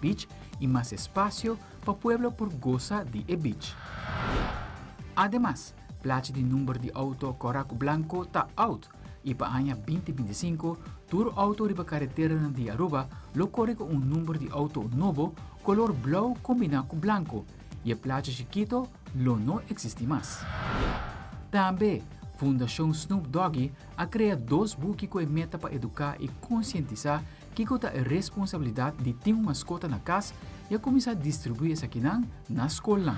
beach y mas espacio pa pueblo por goza di e beach. Ademas, plachi di number di auto cora cu blanco ta out y pa aña 2025 tur auto riba caretera di Aruba lo core cu un number di auto nobo color blauw combina cu blanco y e plachi chikito lo no existi mas. Tambe, Fundacion Snoop Doggy a crea dos buki cu e meta pa educa y concientisa kico ta e responsabilidad di tin un mascota na cas y a cuminsa distribui esakinan na scolnan.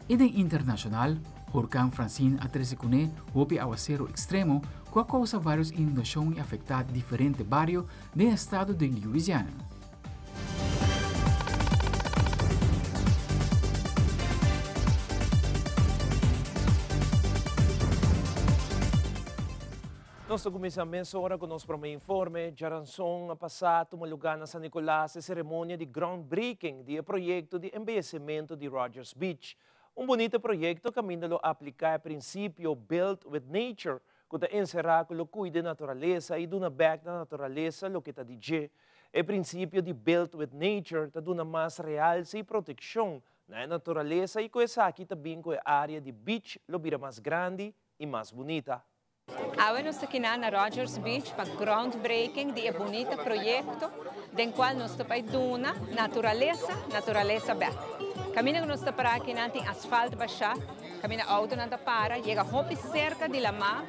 Y den internacional, Horcan Francine a trece cune hopi awacero extremo cu a causa varios inundacion y afecta diferente bario den estado di Louisiana. Nos ta cuminsa mesora cu nos prome informe. Djaranson a pasa tuma luga na San Nicolas e ceremonia di groundbreaking di e proyecto di embeyecimento di Rogers Beach. Un bunita proyecto caminda lo aplica e principio Build with Nature cu ta encera cu lo cuida e naturalesa y duna bek na naturalesa loke ta di dje. E principio di Build with Nature ta duna mas realce y proteccion na e naturalesa y cu esaki ta bin cu e area di beach lo bira mas grandi y mas bunita. Awe nos ta kina na Rogers Beach pa groundbreaking di e bunita proyecto den cual nos ta bay duna naturalesa, naturalesa bek. Caminda cu nos ta para akinan tin asfalt basha, caminda autonan ta para, yega hopi cerca di lama,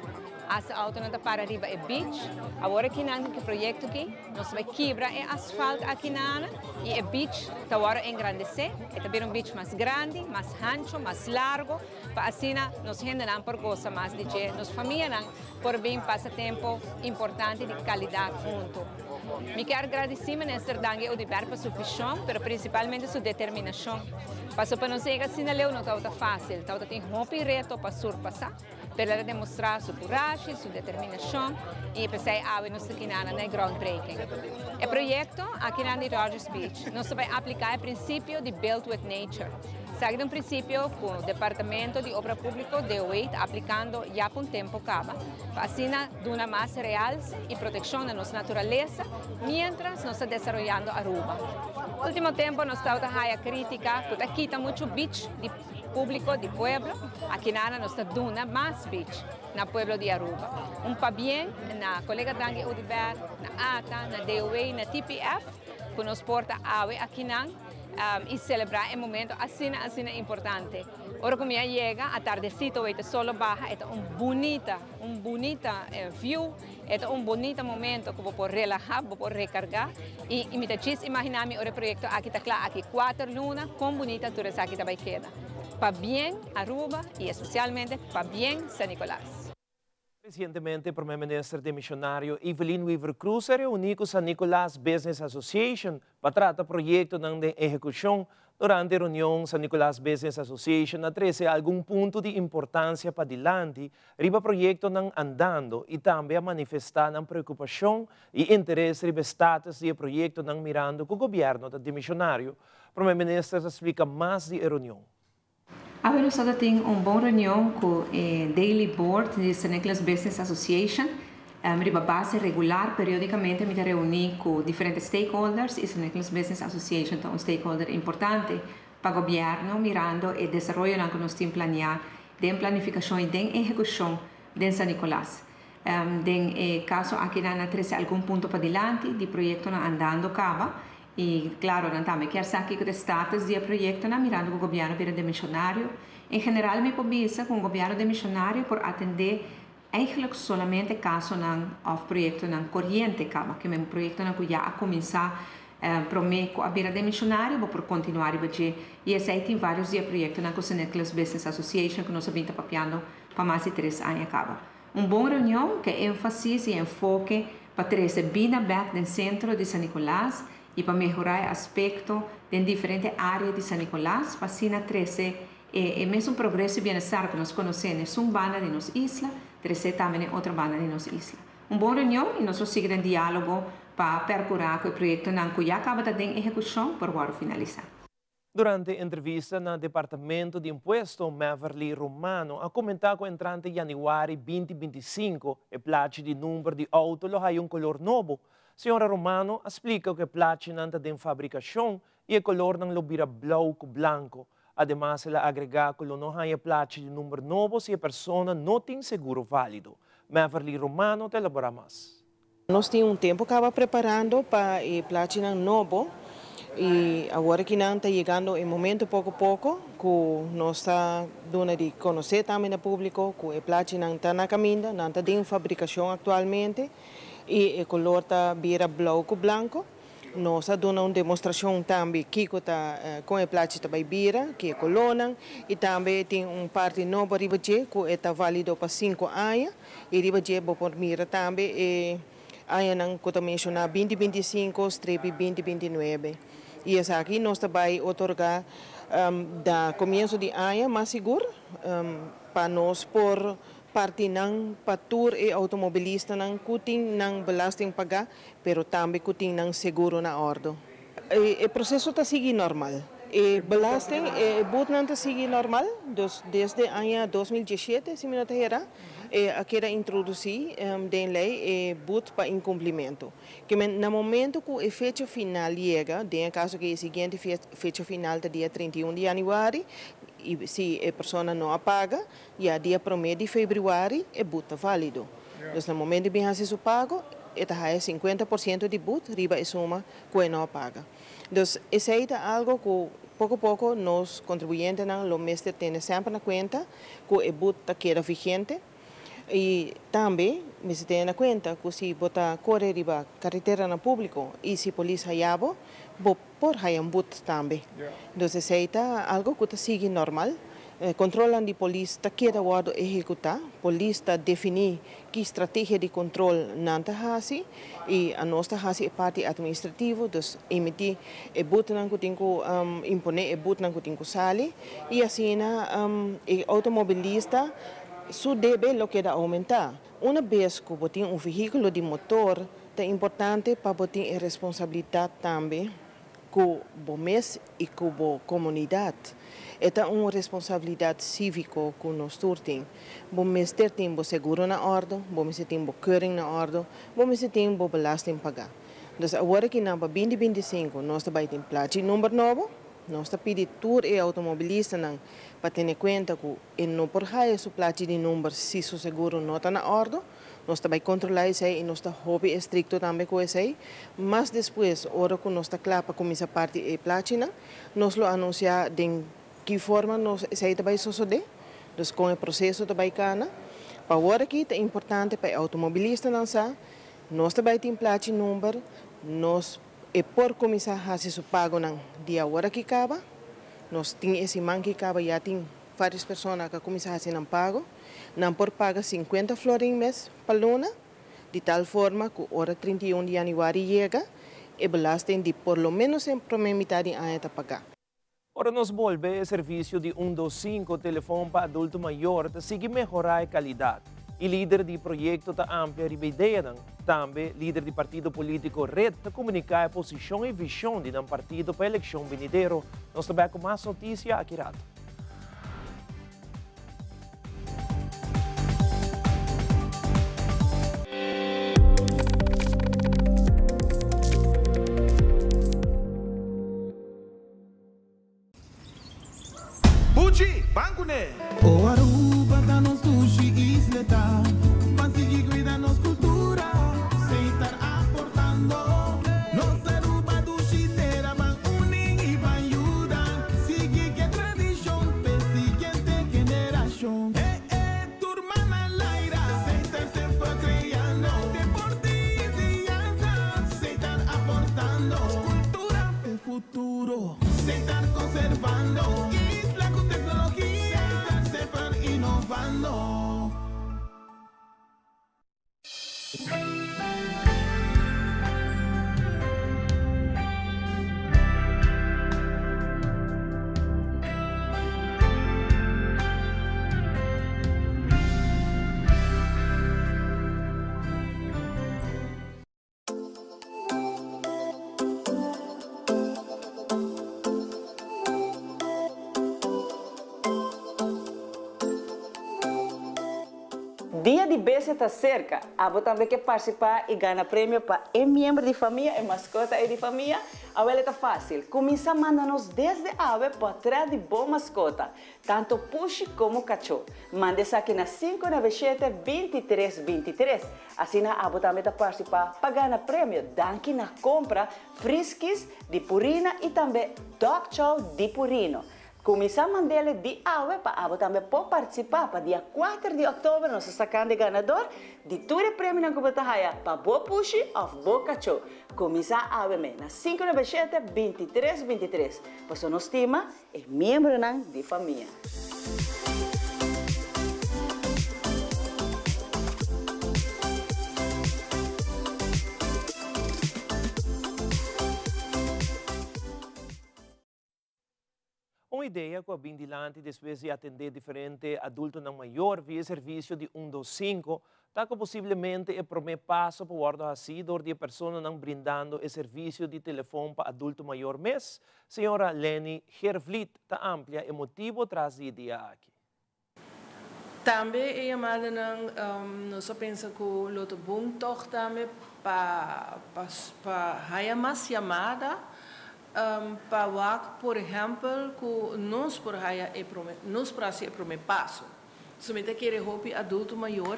hasta autonan ta para riba e beach. Awor akinan cu e proyecto aki nos ta bay kibra e asfalt akinan y e beach ta wordo engrandece, e ta bira un beach mas grandi, mas hancho, mas largo. Pa asina nos hendenan por gosa mas di dje, nos famianan por bin pasa tempo importante di calidad hunto. Mi kier gradici Minister Dangui Oduber pa su vision, pero principalmente su determinacion. Paso pa nos yega asina leu no tabata facil, tabata tin hopi reto pa surpasa, pero el a demostra su curashi, su determinacion y p'esey awe nos ta kinana na e groundbreaking. E proyecto akinan di Rogers Beach, nos ta bay aplica e principio di Build with Nature. Esaki ta un prinsipio ku Departamento di Obra Públiko, DOE, ta aplikando ya pa un tempu kaba, pa asina duna mas realse i protekshon na nos naturalesa miéntras nos ta desaroyando Aruba. Último tempu nos tabata haya krítika ku ta kita muchu beach di públiko, di pueblo. Akinana nos ta duna mas beach na pueblo di Aruba. Un pabien na kolega Dangui Oduber, na ata, na DOE, na TPF ku nos por ta awe akinan. Y celebra e momento asina asina importante. Ora cu mi a yega, atardecito wey ta solo baha, e ta un bunita, un bunita view, e ta un bunita momento cu bo por relaha, bo por recarga y mi ta djis imagina mi ora e proyecto aki ta cla aki cuater luna, con bunita tur esaki ta bay keda. Pabien Aruba y especialmente pabien San Nicolas. Recientemente Prome Minister demisionario Evelyn Wever-Croes a reuni cu San Nicolas Business Association pa trata proyectonan den ehecucion. Durante e reunion San Nicolas Business Association a trece algun punto di importancia padilanti riba proyectonan andando y tambe a manifesta nan preocupacion y interes riba e status di e proyectonan mirando cu gobierno ta demisionario. Prome Minister ta splica mas di e reunion. Awe nos tabata tin un bon reunion cu e Daily Board di San Nicolas Business Association. Riba base regular, periodicamente mi ta reuni cu diferente stakeholders y San Nicolas Business Association ta un stakeholder importante pa gobierno mirando e desaroyonan cu nos tin planea den planificacion y den ehecucion den San Nicolas. Den e caso aki nan a trece algun punto padilanti di proyectonan andando caba Y claro, nan tambe kier sa kico ta e status di e proyectonan mirando cu gobierno bira demisionario. En general mi por bisa cu un gobierno demisionario por atende eigenlijk solamente casonan of proyectonan coriente caba. Ke men proyectonan cu ya a cuminsa prome cu a bira demisionario bo por continua riba dje. Y esey tin varios di e proyectonan cu San Nicolas Business Association cu nos a bin ta papiando pa mas di tres aña caba. Un bon reunion ke énfasis i enfoke pa trese bida bèk den sentro di San Nicolas i pa mehorá e aspekto den diferente área di San Nicolas pa asina trese e e mesun progreso i bienestar ku nos konosé na esun banda di nos isla, tres'é tambe na e otro banda di nos isla. Un bon reunion i nos lo sigui den diálogo pa perkurá ku e proyektonan ku ya kaba ta den ehekushon por wòrdu finalisá. Durante entrevista na Departamento di Impuesto, Meverly Romano a comenta cu entrante januari 2025 e plachi di number di auto lo haya un color nobo. Señora Romano a splica cu e plachinan ta den fabricacion y e colornan lo bira blauw cu blanco. Ademas el a agrega cu lo no haya plachi di number nobo si e persona no tin seguro valido. Meverly Romano ta elabora mas. Nos tin un tempo caba preparando pa e plachinan nobo y awor aki nan ta yegando e momento poco poco cu nos ta duna di conoce tambe na publico cu e plachinan ta na caminda, nan ta den fabricacion actualmente y e color ta bira blauw cu blanco. Nos a duna un demostracion tambe kico ta con e plachi ta bay bira, ki e colornan y tambe tin un parti nobo riba dje cu e ta valido pa cinco aña y riba dje bo por mira tambe e añanan cu ta menciona binti binti i sinku strepi binti binti i nuebe y esaki nos ta bay otorga da comienzo di aña mas sigur pa nos por parti nan pa tur e automobilistanan cu tin nan belasting paga pero tambe cu tin nan seguro na ordo. E proceso ta sigui normal. E belasting, e boetnan ta sigui normal, dus desde aña 2017, si mi no ta hera, e a keda introduci den ley e boet pa incumplimento. Ke men na momento cu e fecha final yega, den e caso cu e siguiente fecha final ta dia 31 di januari, y si e persona no a paga, Ya dia promé di febrüari e but ta válido. Dus na momento di bin hasi su pago, e ta haya 50% di but riba e suma ku e no a paga. Dus esei ta algo ku poko poko nos kontribuyentenan lo mester tene semper na kuenta ku e but ta keda vigente. I tambe mester tene na kuenta ku si bo ta kore riba kareteranan públiko i si polis haya bo, bo por haya un but tambe. Dus esei ta algo ku ta sigui normal. Kontrolnan di polis ta keda wòrdu ehekutá. Polis ta definí ki strategia di kontrol nan ta hasi i anos ta hasi e parti atministrativo, dus emití e butnan ku tin ku imponé e butnan ku tin ku sali i asina e outomobilista su debe lo keda oumentá. Una bes ku bo tin un vehíkulo di motor ta importante pa bo tin e responsabilidat tambe ku bo mes i ku bo komunidat. E ta un responsabilidat síviko ku nos tur tin. Bo mester tin bo seguro na òrdu, bo mester tin bo keuring na òrdu, bo mester tin bo belasting pagá. Dus awor aki nan pa binti 25 nos ta bai tin plachi number nobo. Nos ta pidi tur e outomobilistanan pa tene kuenta ku e no por haya su plachi di number si su seguro no ta na òrdu. Nos ta bai kontrolá esei i nos ta hopi estrikto tambe ku esei. Mas despues, ora ku nos ta kla pa kuminsá parti e plachinan, nos lo anunsiá den ki forma nos esei ta bai sosodé, dus kon e proseso ta bai kana. Pa awor aki ta importante pa e outomobilistanan sa, nos ta bai tin plachi number, nos e por kuminsá hasi su pagonan di awor aki kaba. Nos tin e siman ki kaba ya tin Varios persona ka kuminsá hasi nan pago. Nan por paga 50 florin mes pa luna, di tal forma ku ora 31 di yanüari yega, e belasting di por lo ménos e promé mitá di aña ta pagá. Ora nos bolbe, e servisio di un dos sinku telefon pa adulto mayor ta sigui mehorá e kalidat. E lider di proyekto ta amplia riba ideanan. Tambe lider di partido polítiko red ta komuniká e posishon i vishon di nan partido pa elekshon binidero. Nos ta bèk ku mas notisia aki rato. Buchi, ban kuné! O Aruba ta nos dushi isleta, ban sigui cuida nos cultura, Seitar aportando. Nos Aruba dushi tera, ban uni y ban yuda, sigui ke tradicion p'e siguiente generacion. E e tur man al aire, Seitar semper creando, deporte y enseñanza, Seitar aportando, cultura p'e futuro. Seitar conservando, isla cu tecnologia, Seitar semper innovando. Dia di Bestia ta serka. Abo tambe ke partisipá i gana premio pa e miembro di famia, e maskota ei di famia? Awel e ta fásil. Kuminsá manda nos desde awe pòtrèt di bo maskota, tantu pushi komo kachó. Manda esaki na 597 23 23. Asina abo tambe ta partisipá pa gana premio danki na kompra Friskies di Purina i tambe Dog Chow di Purino. Kuminsá mand'ele di awe pa abo tambe por partisipá pa dia kuater di òktober nos ta sakando e ganador di tur e premionan ku bo ta haya pa bo pushi òf bo kachó. Kuminsá awe me na sinku nove shete, 23 23 pasobra nos stima e miembronan di famia. Un idea ku a bin dilanti despues di atendé diferente adultonan mayor via e servisio di un dos sinku ta ku posiblemente e promé paso por wòrdu hasí dor di e personanan brindando e servisio di telefon pa adulto mayor mes, señora Leny Geervliet ta amplia e motibo tras di e idea aki. Tambe e yamadanan nos a pensa ku lo ta bon tòg tambe pa pa haya mas yamada pa wak por ehèmpel ku nos por haya e prome nos por hasi e prome paso. So mi ta kere hopi adulto mayor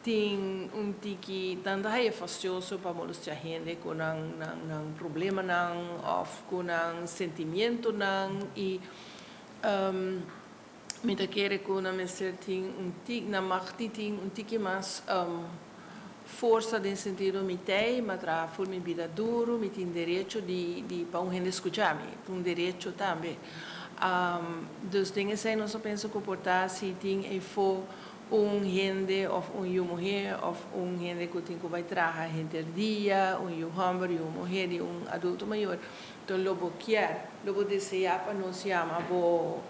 tin un tiki nan ta haya fastioso pa molestia hende ku nan nan problemanan òf ku nan sentimientonan i Mi ta kere ku nan mester tin un tik, nan mag di tin un tiki mas forsa den sentido mi tei, mi a traha ful mi bida duru, mi tin derecho di di pa un hende skucha mi, ta un derecho tambe. Dus den esei nos a pensa ku por ta si tin eyfo un hende òf un yu muhé òf un hende ku tin ku bai traha henter dia, un yu hòmber, yu muhé di un adulto mayor. Enton lo bo kier, lo bo deseá pa nos yama bo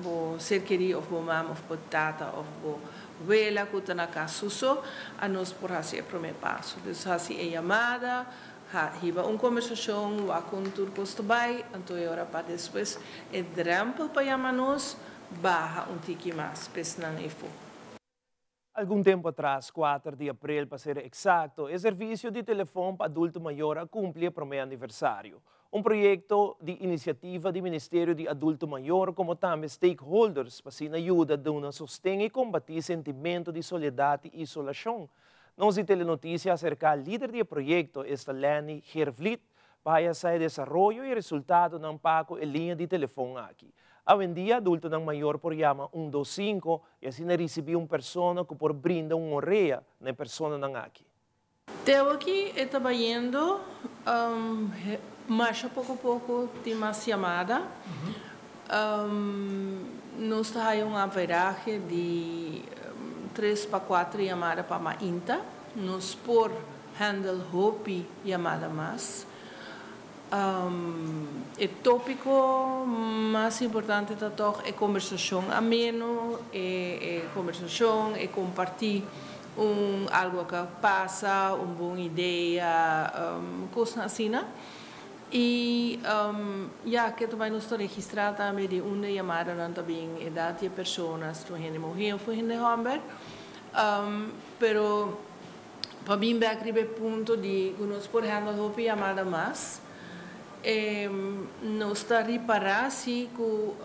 bo ser kerí òf bo mama òf bo tata òf bo wela ku ta na kas su so, a nos por hasi e promé paso. Dus hasi e yamada, hiba un kombersashon, wak kon tur kos ta bai, anto e ora pa despues e drèmpel pa yama nos baha un tiki mas p'esnan efo. Algun tempu atras, kuater di aprel pa ser eksakto, e servisio di telefon pa adulto mayor a kumpli e promé aniversario. Un proyekto di inisiativa di Ministerio di Adulto Mayor komo tambe stakeholders pa asina yuda duna sosten i kombatí sentimentu di soledat i isolashon. Nos di Telenotisia a aserká lider di e proyekto, esta Lenny Geervliet, pa haya sa e desaroyo i resultadonan pa ku e liña di telefon aki. Awendia adultonan mayor por yama un dos sinku i asina risibí un persona ku por brinda un orea na e personanan aki. Te awaki e ta bayendo masha poko poko tin mas yamada. Nos ta haya un averahe di tres pa kuater yamada pa mainta. Nos por handle hopi yamada mas. E tópiko mas importante ta tòg e kombersashon ameno, e kombersashon, e kompartí un algu ku a pasa, un bon idea, kosnan asina. I ya, ke ta bai nos ta registrá tambe di unda e yamadanan ta bin, edat di e persona, si ta un hende muhé òf un hende hòmber. Pero pa bin bek riba e punto di ku nos por handle hopi yamada mas, nos ta ripará si ku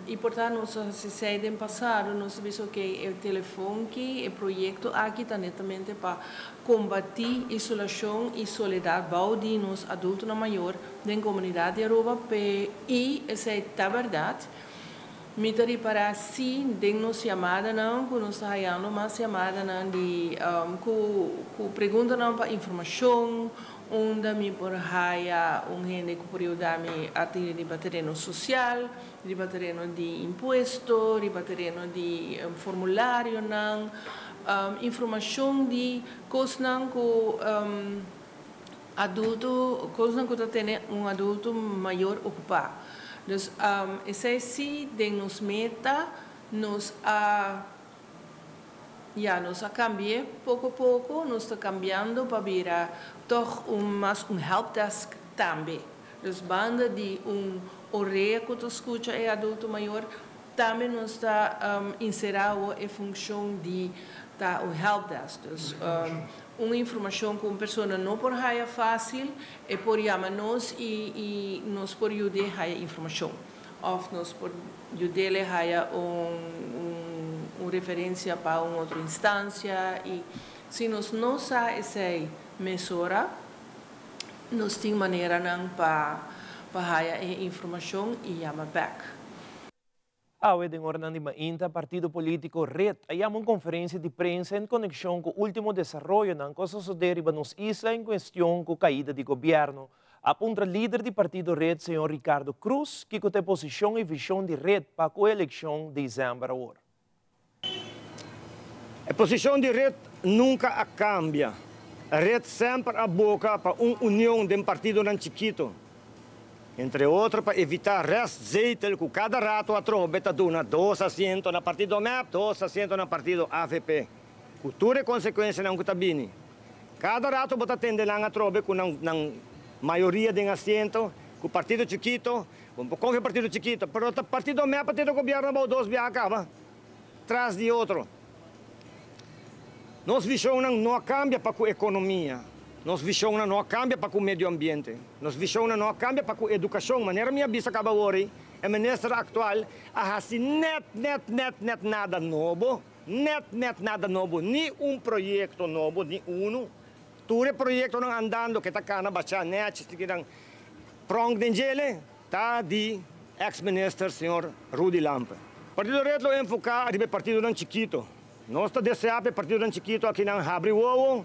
i por ta nos a hasi esei den pasado, nos a bisa okey e telefon ki, e proyekto aki ta netamente pa kombatí isolashon i soledat bou di nos adultonan mayor den komunidat di Aruba, pe i esei ta bèrdat. Mi ta ripará sí den nos yamadanan ku nos ta hayando mas yamadanan di ku ku preguntanan pa informashon, unda mi por haya un hende ku por yuda mi atende riba tereno sosial, riba tereno di impuesto, riba tereno di formularionan, informashon di kosnan ku Adulto, kosnan ku ta tene un adulto mayor okupá. Dus esei sí den nos meta nos a ya nos a kambi'é poko poko, nos ta kambiando pa bira tòg un mas un helpdesk tambe. Dus banda di un orea ku ta skucha e adulto mayor, tambe nos ta inserá awor e funshon di. Ta un helpdesk, dus un informacion cu un persona no por haya facil, e por yama nos y y nos por yud'e haya informacion. Of nos por yud'ele haya un un referencia pa un otro instancia y si nos no sa esey mesora, nos tin maneranan pa pa haya e informacion y yama bek. Awe den oranan di mainta partido politico red a yama un conferencia di prensa en conexion cu ultimo desaroyonan cu a sosode riba nos isla en cuestion cu caida di gobierno. A puntra lider di partido red señor Ricardo Croes kico ta e posicion y vision di red pa cu e eleccion december awor. E posicion di red nunca a cambia. Red semper a boca pa un union den partidonan chikito. Entre otro pa evita restzetel cu cada rato atrobe ta duna dos asiento na partido mep, dos asiento na partido avp. Cu tur e consecuencianan cu ta bini. Cada rato bo ta tende nan atrobe cu nan nan mayoria den asiento, cu partido chikito, bo no por confia partido chikito, pero ta partido mep a tene gobierno abao dos biaha caba. Tras di otro. Nos visionnan no a cambia pa cu economia, nos visionnan no a cambia pa cu medio ambiente, nos visionnan no a cambia pa cu educacion. Manera mi a bisa caba awor, e minister actual a haci net, net, net, net nada nobo, net, net nada nobo, ni un proyecto nobo, ni uno. Tur e proyectonan andando ke ta cana bacha netjes, tin kinan pronk den djele. Ta di ex minister señor Rudy Lampe. Partido Red lo enfoca riba e partidonan chikito. Nos ta desea pa e partidonan chikito akinan habri wowo,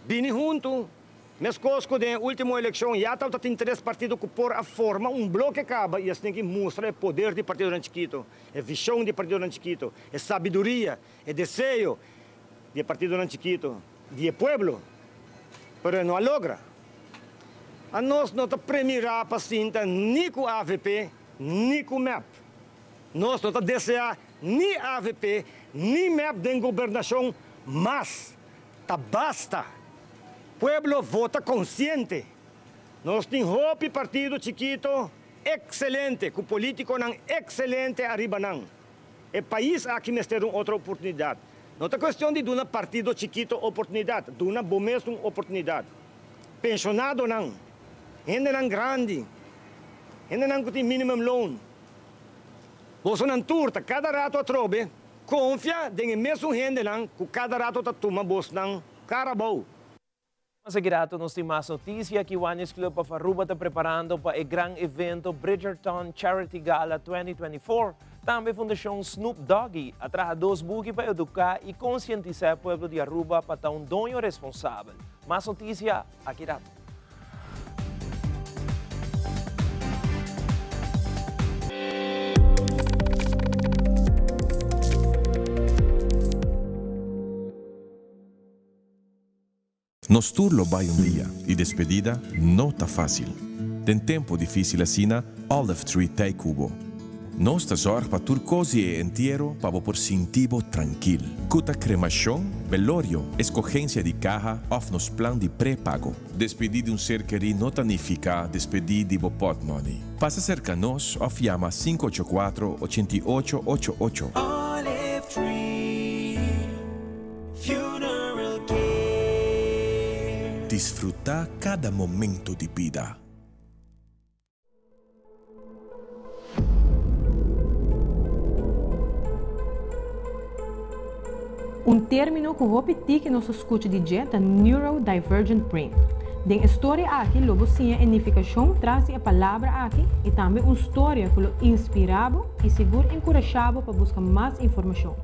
bini hunto. Mescos cu den e ultimo eleccion ya tabata tin tres partido cu por a forma un bloke caba y asina ki mustra e poder di partidonan chikito, e vision di partidonan chikito, e sabiduria, e deseo di e partidonan chikito, di e pueblo. Pero e no a logra. Anos no ta premirá pa sinta ni ku avp ni ku mep. Nos no ta deseá ni avp ni mep den gobernashon mas. Ta basta! Pueblo vota konsiente. Nos tin hopi partido chikito ekselente ku polítikonan ekselente ariba nan. E pais aki mester un otro oportunidat. No ta kuestion di duna partido chikito oportunidat, duna bo mes un oportunidat. Pensionadonan, hendenan grandi, hendenan ku tin minimum loon. Bosonan tur ta kada rato atrobe konfia den e mesun hendenan ku kada rato ta tuma bosnan kara abou. Mas aki rato nos tin mas noticia. Kiwanis Club of Aruba ta preparando pa e gran evento Bridgerton Charity Gala 2024. Tambe Fundacion Snoop Doggy a traha dos buki pa educa y concientisa e pueblo di Aruba pa ta un doño responsabel. Mas noticia aki rato. Nos tur lo bai un dia y despedida no ta facil. Den tempo dificil asina, Olive Tree t'ey cu bo. Nos ta zorg pa tur cos di e entiero pa bo por sinti bo trankil. Cu ta cremacion, belorio, escogencia di caha of nos plan di pre-pago. Despedi di un ser keri no ta nifica despedi di bo potmoney. Pasa cerca nos of yama 584 88 ocho ocho. Olive Tree Funeral Care. Disfruta cada momento di bida. Un término ku hopi tiki nos a skucha di dje ta neurodivergent brain. Den e storia aki lo bo siña e nifikashon tras di e palabra aki i tambe un storia ku lo inspirá bo i sigur enkurashá bo pa buska mas informashon.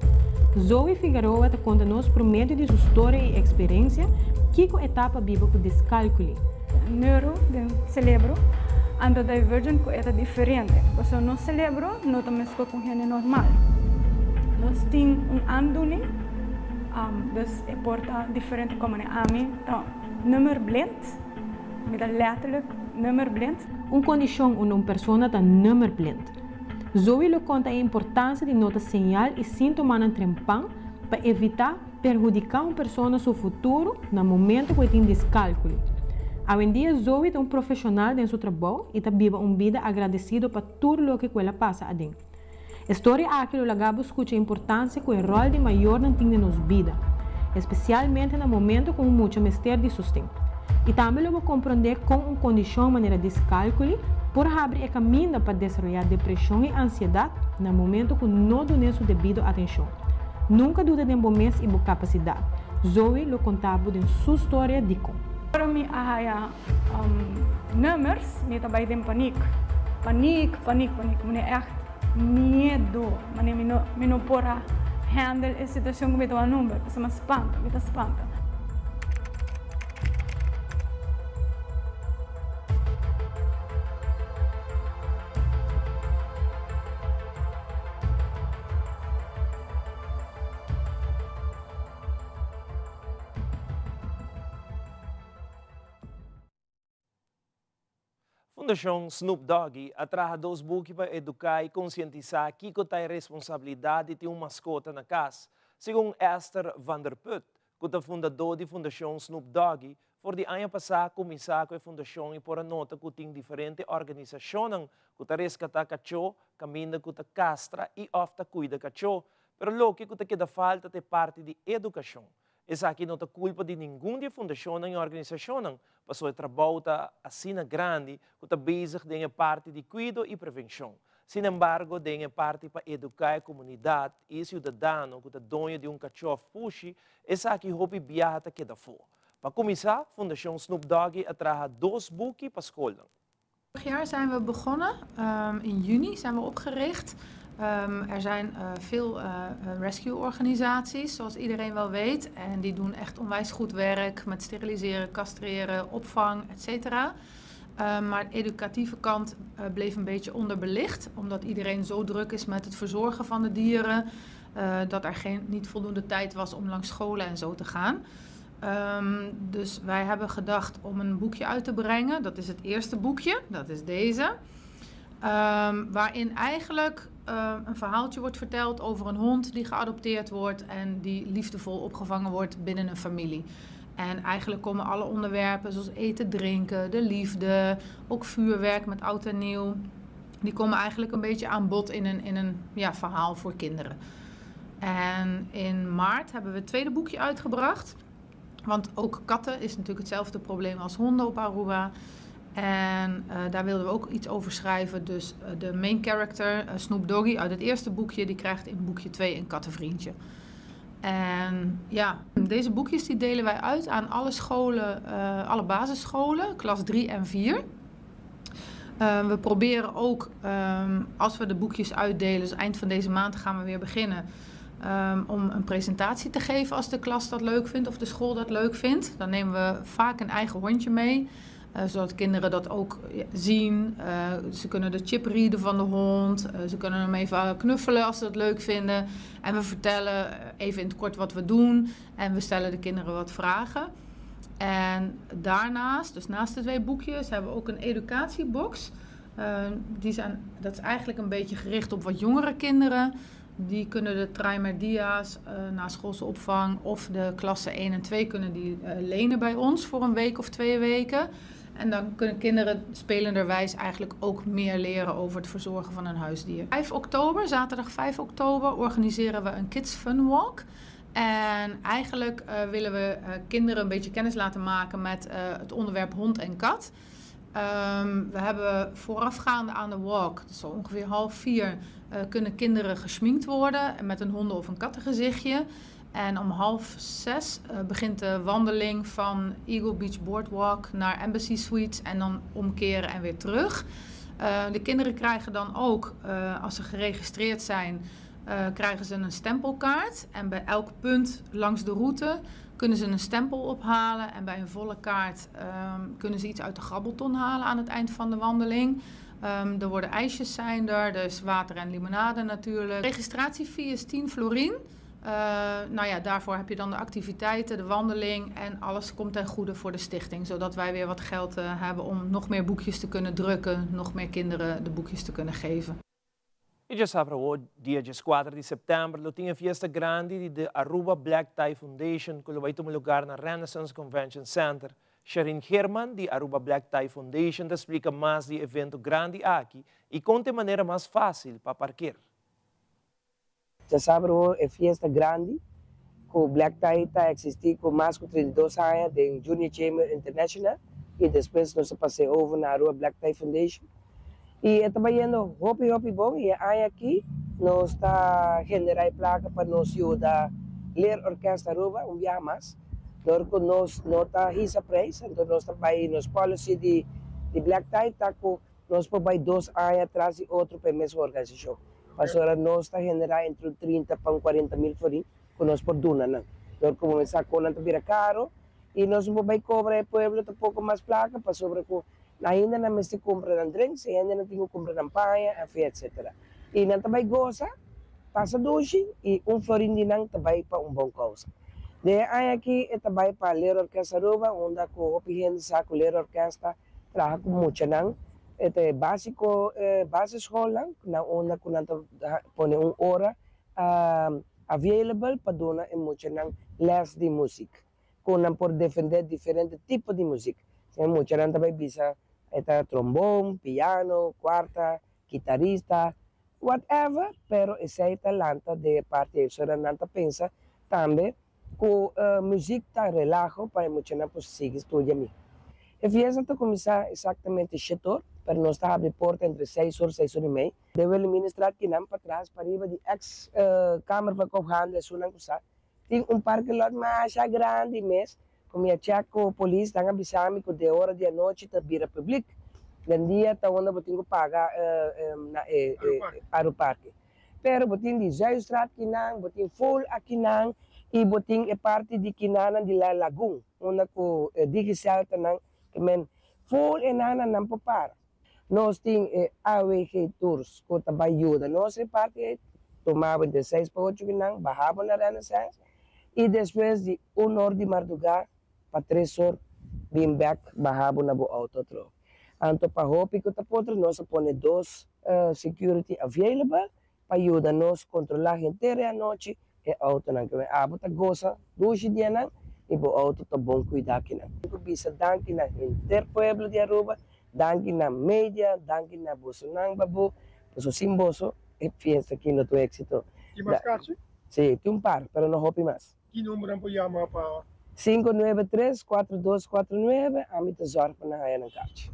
Zoe Figueroa ta konta nos por medio di su storia i eksperensia kiko e ta pa biba ku diskalkuli. Neuro den celebro, anto divergent cu e ta diferente, pasobra nos celebro no ta mesco cu hende normal. Nos tin un aandoening, dus e por ta diferente como ami ta nummerblind, mi ta letterlijk nummerblind. Un condicion unda un persona ta nummerblind. Zoe lo conta e importancia di nota señal y sintomanan trempan pa evita Perhudiká un persona su futuro na momento ku e tin diskalkuli. Awendia Zoe ta un profeshonal den su trabou i ta biba un bida agradesido pa tur loke ku el a pasa aden. E storia aki lo laga bo skucha e importansia ku e ròl di mayornan tin den nos bida. espesialmente na momento ku un mucha mester di sosten. I tambe lo bo komprondé kon un kondishon manera diskalkuli por habri e kaminda pa desaroyá depreshon i ansiedat na momento ku no dun'é su debido atenshon. Nunka duda den bo mes i bo kapasidat. Zoe lo konta bo den su storia dikon. Ora mi a haya nummers mi ta bai den paniek. Paniek, paniek, paniek. Mi echt miedo. Mane mi no mi no por a handle e situacion cu mi ta wak number. Pasobra mi a spanta, mi ta spanta. Fundashon Snoop Doggy a traha dos buki pa eduká i konsientisá kiko ta e responsabilidat di tin un maskota na kas. Segun Esther van der Put, ku ta fundadó di Fundashon Snoop Doggy, for di aña pasá kuminsá ku e fundashon i por a nota ku tin diferente organisashonnan ku ta reskatá kachó kaminda ku ta kastra i òf ta kuida kachó. Pero loke ku ta keda falta ta e parti di edukashon. Esaki no ta kulpa di ningun di e fundashonnan i organisashonnan, pasobra e trabou ta asina grandi ku ta bezig den e parti di kuido i prevenshon. Sin embargo, den e parti pa eduká e komunidat i e siudadano ku ta doño di un kachó òf pushi, esaki hopi biaha ta keda afó. Pa kuminsá, Fundashon Snoop Doggy a traha dos buki pa skolnan. Vorig jaar zijn we begonnen, in juni zijn we opgericht. Er zijn veel rescue organisaties, zoals iedereen wel weet. En die doen echt onwijs goed werk met steriliseren, castreren, opvang, et cetera. Maar de educatieve kant bleef een beetje onderbelicht, omdat iedereen zo druk is met het verzorgen van de dieren, dat er niet voldoende tijd was om langs scholen en zo te gaan. Dus wij hebben gedacht om een boekje uit te brengen. Dat is het eerste boekje, dat is deze. Waarin eigenlijk een verhaaltje wordt verteld over een hond die geadopteerd wordt en die liefdevol opgevangen wordt binnen een familie. En eigenlijk komen alle onderwerpen zoals eten, drinken, de liefde, ook vuurwerk met oud en nieuw. Die komen eigenlijk een beetje aan bod in een verhaal voor kinderen. En in maart hebben we het tweede boekje uitgebracht. Want ook katten is natuurlijk hetzelfde probleem als honden op Aruba. En daar wilden we ook iets over schrijven. Dus de main character, Snoop Doggy, uit het eerste boekje, die krijgt in boekje 2 een kattenvriendje. En deze boekjes die delen wij uit aan alle scholen, alle basisscholen, klas 3 en 4. We proberen ook, als we de boekjes uitdelen, dus eind van deze maand gaan we weer beginnen, om een presentatie te geven als de klas dat leuk vindt of de school dat leuk vindt. Dan nemen we vaak een eigen hondje mee, zodat kinderen dat ook zien. Ze kunnen de chip readen van de hond, ze kunnen hem even knuffelen als ze dat leuk vinden. En we vertellen even in het kort wat we doen en we stellen de kinderen wat vragen. En daarnaast, dus naast de 2 boekjes, hebben we ook een educatiebox. Dat is eigenlijk een beetje gericht op wat jongere kinderen. Die kunnen de Trimerdia's na schoolse opvang of de klasse 1 en 2 kunnen die lenen bij ons voor een week of 2 weken. En dan kunnen kinderen spelenderwijs eigenlijk ook meer leren over het verzorgen van een huisdier. 5 oktober, zaterdag 5 oktober, organiseren we een Kids Fun Walk. En eigenlijk willen we kinderen een beetje kennis laten maken met het onderwerp hond en kat. We hebben voorafgaande aan de walk, dus zo ongeveer half vier, kunnen kinderen geschminkt worden met een honden- of een kattengezichtje. En om half zes begint de wandeling van Eagle Beach Boardwalk naar Embassy Suites en dan omkeren en weer terug. De kinderen krijgen dan ook, als ze geregistreerd zijn, krijgen ze een stempelkaart. En bij elk punt langs de route kunnen ze een stempel ophalen. En bij een volle kaart kunnen ze iets uit de grabbelton halen aan het eind van de wandeling. Er worden ijsjes zijn er, dus water en limonade natuurlijk. De registratiefee is 10 florin. Daarvoor heb je dan de activiteiten, de wandeling en alles komt ten goede voor de stichting. Zodat wij weer wat geld hebben om nog meer boekjes te kunnen drukken, nog meer kinderen de boekjes te kunnen geven. I dje sabra awor, dia dieskuater di sèptèmber, lo tin e fiesta grandi di The Aruba Black Tie Foundation ku lo bai tuma lugar na Renaissance Convention Center. Sherine Geerman di Aruba Black Tie Foundation ta splika mas di e evento grandi aki i kon ta e manera mas fásil pa parker. Dje sabra awor e fiesta grandi Ku Black Tie ta eksistí ku mas ku 32 aña den Junior Chamber International i despues nos a pas'é over na Aruba Black Tie Foundation i e ta bayendo hopi hopi bon i e aña aki nos ta generá e plaka pa nos yuda Leerorkest Aruba un biaha mas dor ku nos no ta hisa preis anto nos ta bai nos policy di di Black Tie ta ku nos por bai dos aña tras di otro pa e mesun organisashon pasobra nos ta generá entre un 30 pa un 40 mil florin ku nos por duna nan. Dor ku bo sa kon nan ta bira karo i nos no por bai kobra e pueblo tampoko mas plaka pasobra ku ainda nan mester kumpra nan drinks i hende nan tin ku kumpra nan paña afi etsetera. I nan ta bai gosa, pasa dushi i un florin di nan ta bai pa un bon kousa. Den e aña aki e ta bai pa Leerorkest Aruba unda ku hopi hende sa ku Leerorkest ta traha ku muchanan e ta e basiko basisschoolnan na unda ku nan ta pone un ora available pa duna e muchanan les di muzik, ku nan por defendé diferente tipo di muzik. E muchanan ta bai bisa e ta trombon, piano, kuarta, kitarista, whatever, pero esei ta lanta den e parti ei. Pasobra nan ta pensa tambe ku muzik ta relaho pa e muchanan por sigui studia mi. E fiesta ta kuminsá eksaktamente shet or, pero nos ta habri porta entre seis or, seis or i mei. Den Wilhelminastraat kinan patras pariba di ex Kamer van Koophandel esunnan ku sa tin un parking lot masha grandi mes ku mi a check ku polis nan a bisa mi ku den ora di anochi ta bira publiek den dia ta unda bo tin ku paga na e Aruparke pero bo tin di Zuidstraat kinan bo tin full akinan y bo tin e parti di kinanan di la Lagoon unda ku Digicel ta nan ke men full e nan nan por para. Nos tin e AWG Tours ku ta bai yuda nos e parti ei, tuma bo entre seis pa ocho kinan, baha bo na Renaissance i despues di un or di mardugá pa tres or bin bèk baha bo na bo outo atrobe. Anto pa hopi ku ta potra nos a pone dos security available pa yuda nos kontrolá henter e anochi e outonan ke abo ta gosa dushi dianan i bo outo ta bon kuidá kinan. Ku bisa danki na henter pueblo di Aruba, danki na media, danki na bosonan babu, paso sin boso e fiesta aki no ta un éxito. Tin mas kachi? Sí, tin un par, pero no hopi mas. Ki numbernan por yama pa? 593 4249, ami ta zòrg pa nan haña nan kachi.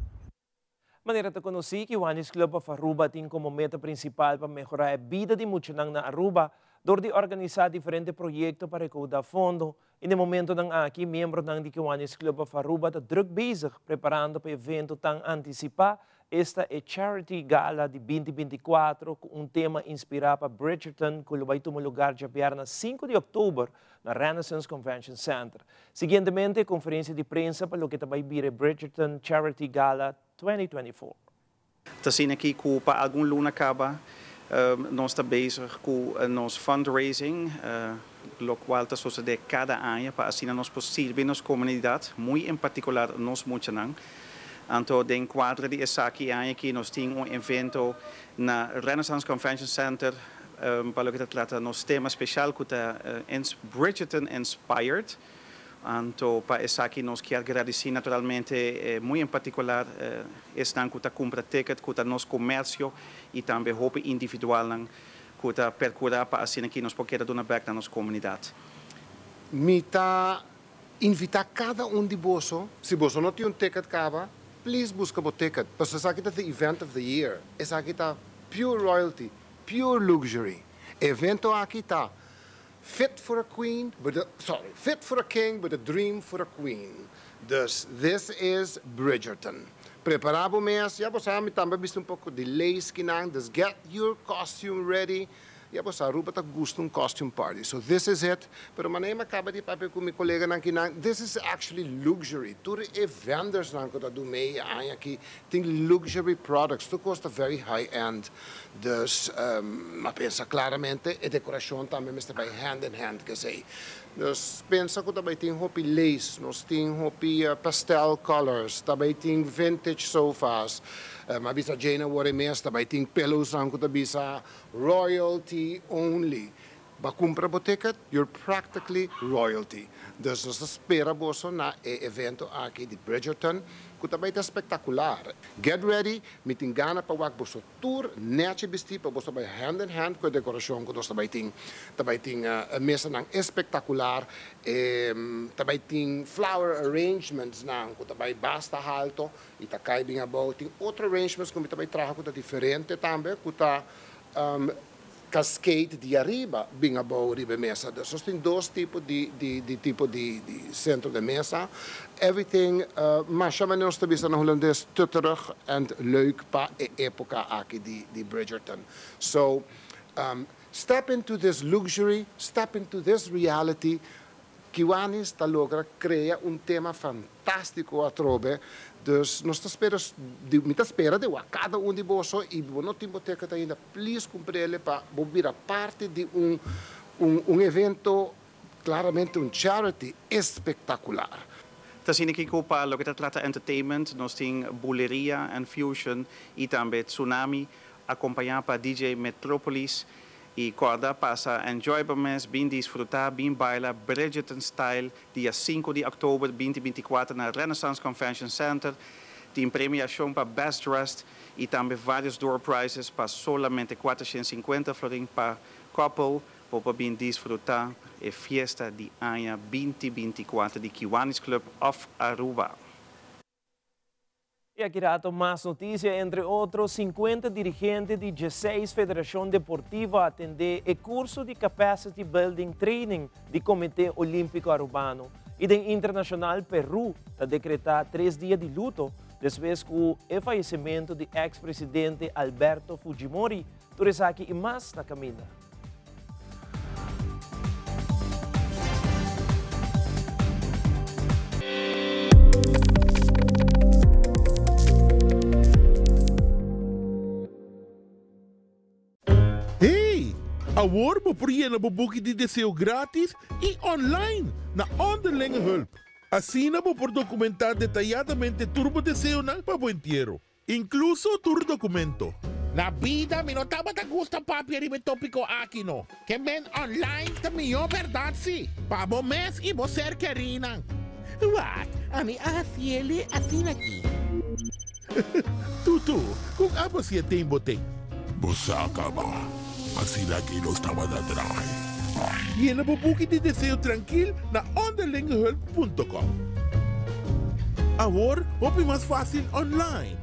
Manera ta conoci, Kiwanis Club of Aruba tin como meta principal pa mehora e bida di muchanan na Aruba door di organisa diferente proyecto pa recauda fondo. Y na e momentonan aki, miembronan di Kiwanis Club of Aruba ta druk bezig preparando pa e evento tan anticipa, esta e Charity Gala di 2024 cu un tema inspira pa Bridgerton cu lo bay tuma lugar djabièrnè 5 di october na Renaissance Convention Center. Siguientemente, conferencia di prensa pa loke ta bay bira e Bridgerton Charity Gala 2024. Ta asina aki ku pa algun luna kaba nos ta bezig ku nos fundraising, lokual ta sosodé kada aña pa asina nos por sirbi nos komunidat, muy en partikular nos muchanan. Anto den kuadro di esaki e aña aki nos tin un evento na Renaissance Convention Center pa loke ta trata nos tema speshal ku ta Bridgerton Inspired. Anto pa esaki nos kier gradisí naturalmente muy en partikular esnan ku ta kumpra ticket ku ta nos komersio i tambe hopi individualnan ku ta perkurá pa asina ki nos por keda duna bèk na nos komunidat. Mi ta invitá kada un di boso, si boso no tin un ticket kaba, please buska bo ticket, pasobra esaki ta the event of the year, esaki ta pure royalty, pure luxury. E evento aki ta fit for a queen, but a, sorry, fit for a king, but a dream for a queen. Dus, this is Bridgerton. Prepará bo mes, ya bo sa mi tambe a bisti un poko di lace kinan, dus get your costume ready. Ya bo sa, Aruba ta gusta un costume party, so this is it. Pero manera mi a kaba di papia ku mi koleganan kinan, this is actually luxury. Tur e vendorsnan ku ta du mee e aña aki tin luxury products, tur kos ta very high end. Dus, mi a pensa klaramente e dekorashon tambe mester bai hand in hand ku esei. Dus, pensa ku ta bai tin hopi lace, nos tin hopi pastel colors, ta bai tin vintage sofas. Mi a bisa Jane awor e mes, ta bai tin pillowsnan ku ta bisa royalty only. Bo a cumpra bo ticket, you're practically royalty. Dus nos ta spera boso na e evento aki di Bridgerton, cu ta bay ta spectacular. Get ready, mi tin gana pa wak boso tur nechi bisti pa boso bay hand in hand cu e decoracion cu nos ta bay tin. Ta bay tin mesanan espectacular, ta bay tin flower arrangementsnan cu ta bay basta halto y ta cay bin abou. Tin otro arrangements cu mi ta bay traha cu ta diferente tambe cu ta cascade di ariba bin abou riba e mesa. Dus nos tin dos tipo di di tipo di di centro de mesa. Everything masha manera nos ta bisa na Hulandes tutterig en leuk pa e epoca aki di di Bridgerton. So step into this luxury, step into this reality. Kiwanis ta logra crea un tema fantastico atrobe, dus nos ta spera, mi ta spera di wak cada un di boso y bo no tin bo ticket ainda, please cumprele pa bo bira parti di un un evento claramente un charity espectacular. Ta asina kico pa loke ta trata entertainment nos tin Buleria and Fusion y tambe Tsunami acompaña pa DJ Metropolis. Y corda pasa enjoy bo mes, bin disfruta, bin baila Bridgerton style dia sinku di october binti binti kuater na Renaissance Convention Center. Tin premiacion pa best dressed y tambe varios door prizes pa solamente 450 florin pa couple. Bo por bin disfruta e fiesta di aña binti binti kuater di Kiwanis Club of Aruba. Y aki rato mas noticia, entre otro, 50 dirigente di 16 federacion deportivo a atende e curso di Capacity Building Training di Comite Olimpico Arubano. Y den internacional, Peru ta decreta 3 dia di luto despues cu e fayecimento di ex-presidente Alberto Fujimori. Tur esaki y mas na caminda. Hey! Awor bo por yena bo buki di deseo gratis y online na Onderlinge Hulp. Asina bo por documenta detayadamente tur bo deseonan pa bo entiero. Inkluso tur dokumento. Na bida mi no tabata gusta papia riba e topiko aki no. Ke men online ta mihó bèrdat si, pa bo mes i bo ser kerínan. Wak, ami a hasiele asina aki. Tutu, kon abo si e ten bo ten? Bo sa kaba, asina aki nos tabata traha. Yena bo buki di deseo trankil na onderlingehulp punto com. Awor hopi mas fácil online.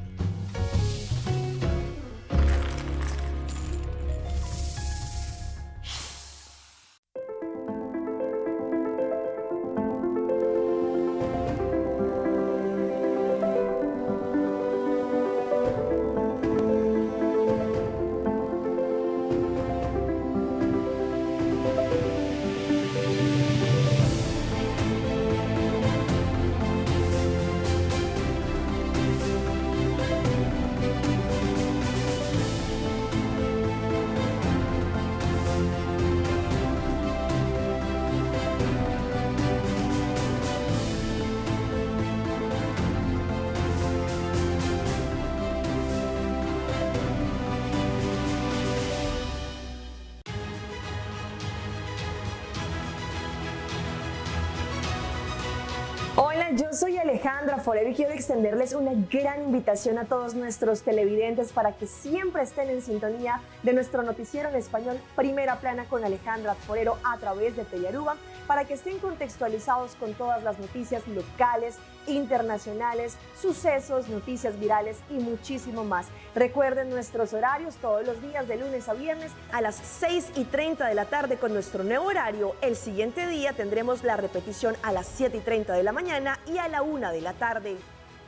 Hola, yo soy Alejandra Forero y quiero extenderles una gran invitación a todos nuestros televidentes para que siempre estén en sintonía de nuestro noticiero en español Primera Plana con Alejandra Forero a través de Telearuba, para que estén contextualizados con todas las noticias locales, internacionales, sucesos, noticias virales y muchísimo más. Recuerden nuestros horarios todos los días de lunes a viernes a las 6:30 de la tarde con nuestro nuevo horario. El siguiente día tendremos la repetición a las 7:30 de la mañana y a la 1 de la tarde.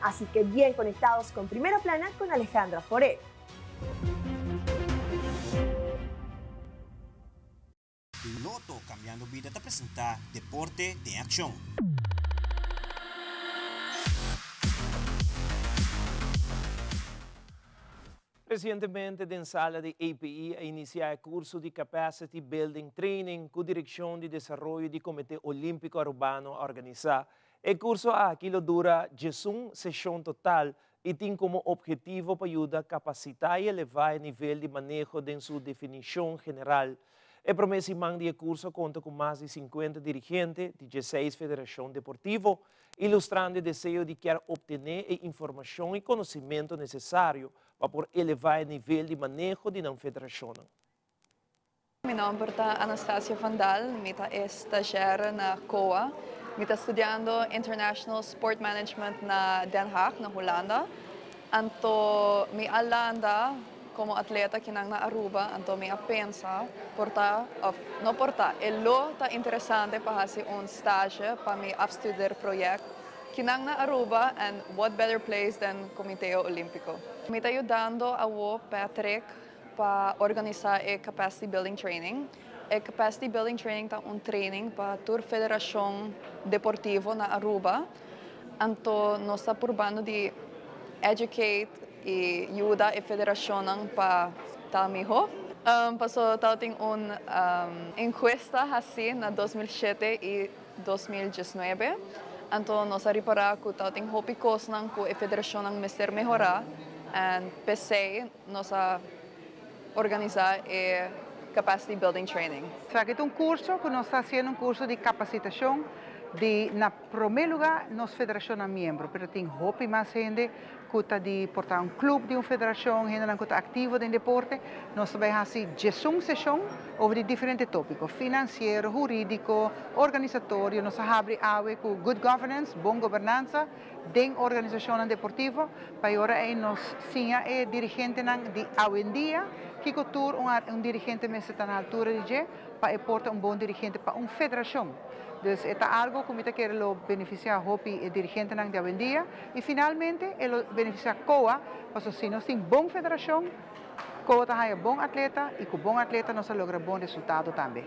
Así que bien conectados con Primera Plana con Alejandra Forero. Lotto Cambiando Bida ta presenta Deporte den Accion. Recientemente den sala di APE a inicia e curso di Capacity Building Training cu Direccion di Desaroyo di Comite Olimpico Arubano a organisa. E curso aki lo dura 11 sesion total y tin como obhetivo pa yuda capacita y eleva e nivel di maneho den su definicion general. E promé siman di e kurso a konta ku mas di sinkuenta dirigente di dieseis federashon deportivo, ilustrando e deseo di kier optené e informashon i konosementu nesesario pa por elevá e nivel di maneho di nan federashonnan. Mi nomber ta Anastasia van Dal, mi ta e stagiaire na COA. Mi ta studiando International Sport Management na Den Haag, na Hulanda. Anto mi a landa como atleta kinan na Aruba, anto mi a pensa por ta, of no por ta, e lo ta interesante pa haci un stage pa mi afstudeerproject kinan na Aruba and what better place than Comiteo Olimpico. Mi ta yudando awo Patrick pa organisa e Capacity Building Training. E Capacity Building Training ta un training pa tur federacion deportivo na Aruba. Anto nos ta purbando di educate y yuda e federacionnan pa ta miho. Paso tabatin un encuesta haci na 2007 y 2019. Anto nos a ripara cu tabatin hopi cosnan cu e federacionnan mester mehora en p'esey nos a organisa e Capacity Building Training. Esaki ta un curso cu nos ta haciendo un curso di capacitacion di na prome lugar nos federacionnan miembro, pero tin hopi mas hende cu ta di por ta un club di un federacion, hendenan cu ta activo den deporte. Nos ta bay haci diesun sesion over di diferente topico, financiero, huridico, organisatorio. Nos a habri awe cu good governance, bon gobernanza, den organisacionnan deportivo, pa e ora ey nos siña e dirigentenan di awendia kico tur un dirigente mester ta na altura di dje pa e por ta un bon dirigente pa un federacion. Dus e ta algo cu mi ta kere lo beneficia hopi e dirigentenan di awendia y finalmente e lo beneficia COA, pasobra si nos tin bon federacion, COA ta haya bon atleta y cu bon atleta nos ta logra bon resultado tambe.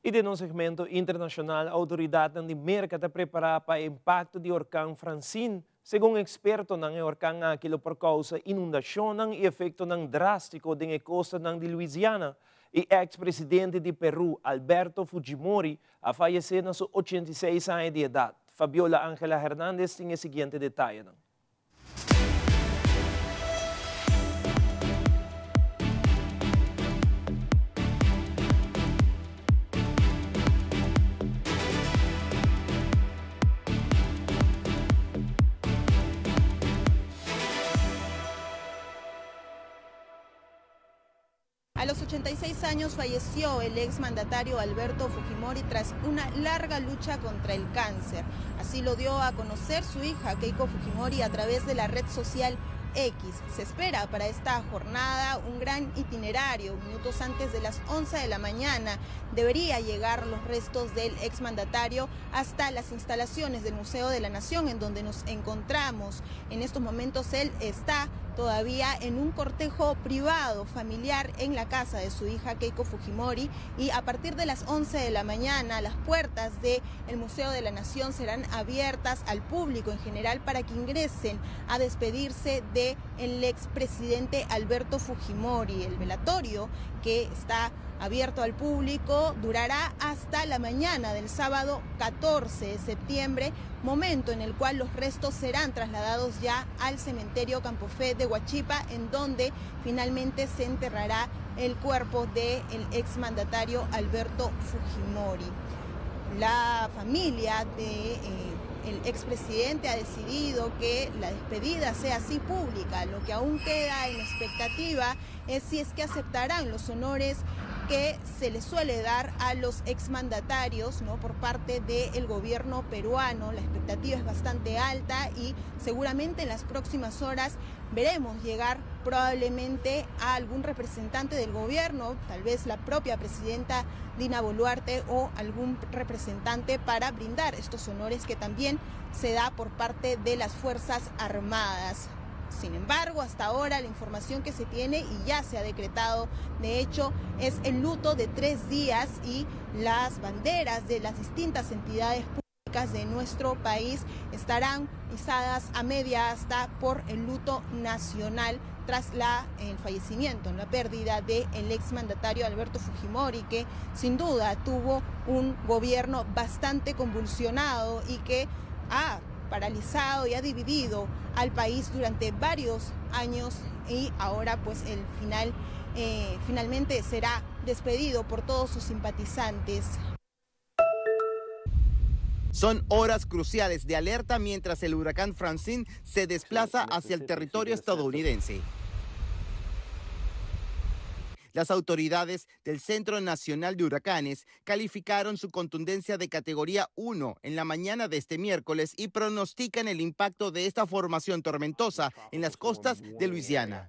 I den nos segmento internashonal outoridatnan di Merka ta prepará pa e impakto di orkan Francine. Segun ekspertonan e orkan aki lo por kousa inundashonnan i efektonan drástiko den e kostanan di Louisiana. E eks presidente di Peru, Alberto Fujimori, a fayesé na su 86 aña di edat. Fabiola Angela Hernandez tin e siguiente detayenan. A los 86 años falleció el exmandatario Alberto Fujimori tras una larga lucha contra el cáncer. Así lo dio a conocer su hija Keiko Fujimori a través de la red social X. Se espera para esta jornada un gran itinerario. Minutos antes de las 11 de la mañana debería llegar los restos del exmandatario hasta las instalaciones del Museo de la Nación, en donde nos encontramos. En estos momentos él está todavía en un cortejo privado familiar en la casa de su hija Keiko Fujimori, y a partir de las 11 de la mañana las puertas del Museo de la Nación serán abiertas al público en general para que ingresen a despedirse del expresidente Alberto Fujimori. El velatorio, que está abierto al público, durará hasta la mañana del sábado 14 de septiembre, momento en el cual los restos serán trasladados ya al cementerio Campo Fe de Huachipa, en donde finalmente se enterrará el cuerpo del exmandatario Alberto Fujimori. La familia de el expresidente ha decidido que la despedida sea así pública. Lo que aún queda en expectativa es si es que aceptarán los honores que se les suele dar a los exmandatarios, ¿no?, por parte del gobierno peruano. La expectativa es bastante alta y seguramente en las próximas horas veremos llegar probablemente a algún representante del gobierno, tal vez la propia presidenta Dina Boluarte o algún representante para brindar estos honores que también se da por parte de las Fuerzas Armadas. Sin embargo, hasta ahora la información que se tiene, y ya se ha decretado, de hecho, es el luto de 3 días y las banderas de las distintas entidades públicas de nuestro país estarán izadas a media asta por el luto nacional tras el fallecimiento, la pérdida del exmandatario Alberto Fujimori, que sin duda tuvo un gobierno bastante convulsionado y que ha paralizado y ha dividido al país durante varios años, y ahora pues el final finalmente será despedido por todos sus simpatizantes. Son horas cruciales de alerta mientras el huracán Francine se desplaza hacia el territorio estadounidense. Las autoridades del Centro Nacional de Huracanes calificaron su contundencia de categoría 1 en la mañana de este miércoles y pronostican el impacto de esta formación tormentosa en las costas de Luisiana.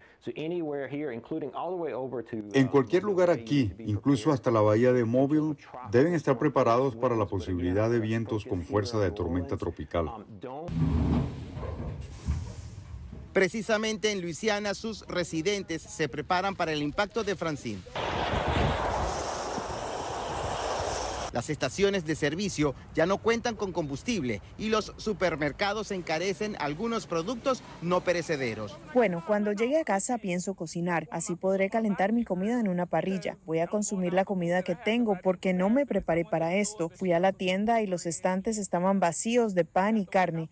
En cualquier lugar aquí, incluso hasta la bahía de Mobile, deben estar preparados para la posibilidad de vientos con fuerza de tormenta tropical. Precisamente en Luisiana, sus residentes se preparan para el impacto de Francine. Las estaciones de servicio ya no cuentan con combustible y los supermercados encarecen algunos productos no perecederos. Bueno, cuando llegue a casa pienso cocinar, así podré calentar mi comida en una parrilla. Voy a consumir la comida que tengo porque no me preparé para esto. Fui a la tienda y los estantes estaban vacíos de pan y carne.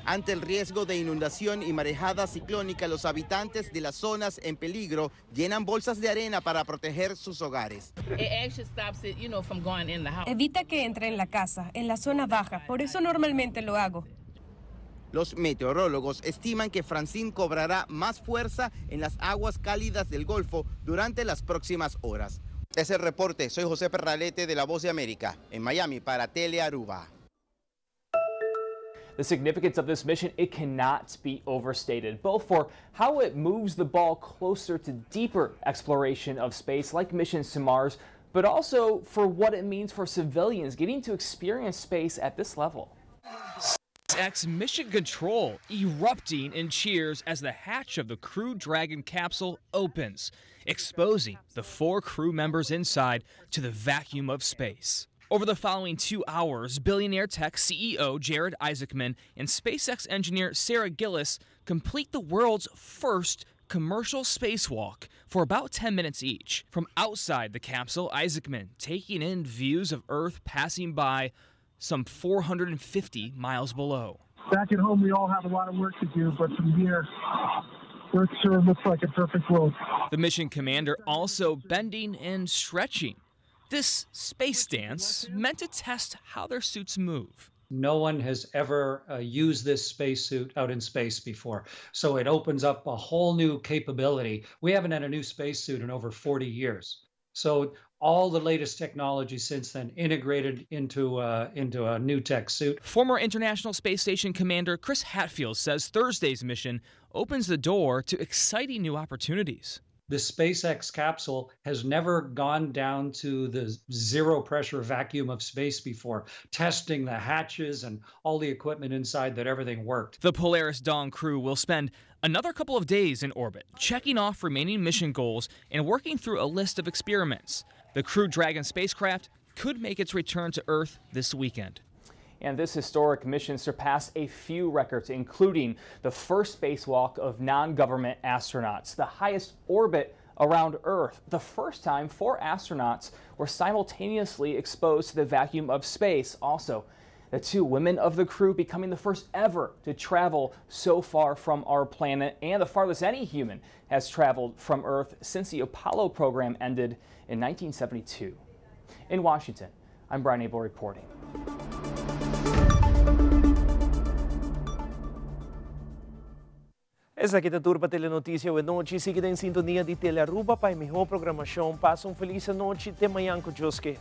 Ante el riesgo de inundación y marejada ciclónica, los habitantes de las zonas en peligro llenan bolsas de arena para proteger sus hogares. Evita que entre en la casa, en la zona baja, por eso normalmente lo hago. Los meteorólogos estiman que Francine cobrará más fuerza en las aguas cálidas del Golfo durante las próximas horas. Es el reporte. Soy José Perralete de La Voz de América, en Miami para Telearuba. The significance of this mission, it cannot be overstated, both for how it moves the ball closer to deeper exploration of space, like missions to Mars, but also for what it means for civilians getting to experience space at this level. X Mission Control erupting in cheers as the hatch of the Crew Dragon capsule opens, exposing the four crew members inside to the vacuum of space. Over the following two hours, billionaire tech CEO Jared Isaacman and SpaceX engineer Sarah Gillis complete the world's first commercial spacewalk for about 10 minutes each. From outside the capsule, Isaacman taking in views of Earth passing by some 450 miles below. Back at home, we all have a lot of work to do, but from here, Earth sure looks like a perfect world. The mission commander also bending and stretching. This space dance meant to test how their suits move. No one has ever used this spacesuit out in space before. So it opens up a whole new capability. We haven't had a new spacesuit in over 40 years. So all the latest technology since then integrated into, into a new tech suit. Former International Space Station Commander Chris Hadfield says Thursday's mission opens the door to exciting new opportunities. The SpaceX capsule has never gone down to the zero pressure vacuum of space before, testing the hatches and all the equipment inside that everything worked. The Polaris Dawn crew will spend another couple of days in orbit, checking off remaining mission goals and working through a list of experiments. The Crew Dragon spacecraft could make its return to Earth this weekend. And this historic mission surpassed a few records, including the first spacewalk of non government astronauts, the highest orbit around Earth, the first time four astronauts were simultaneously exposed to the vacuum of space. Also, the two women of the crew becoming the first ever to travel so far from our planet and the farthest any human has traveled from Earth since the Apollo program ended in 1972. In Washington, I'm Brian Abel reporting. Esaki ta tur pa Telenoticia awe nochi. Sigui den sintonia di Telearuba pa e miho programacion. Pasa un feliz anochi. Te mañan cu Dios ke.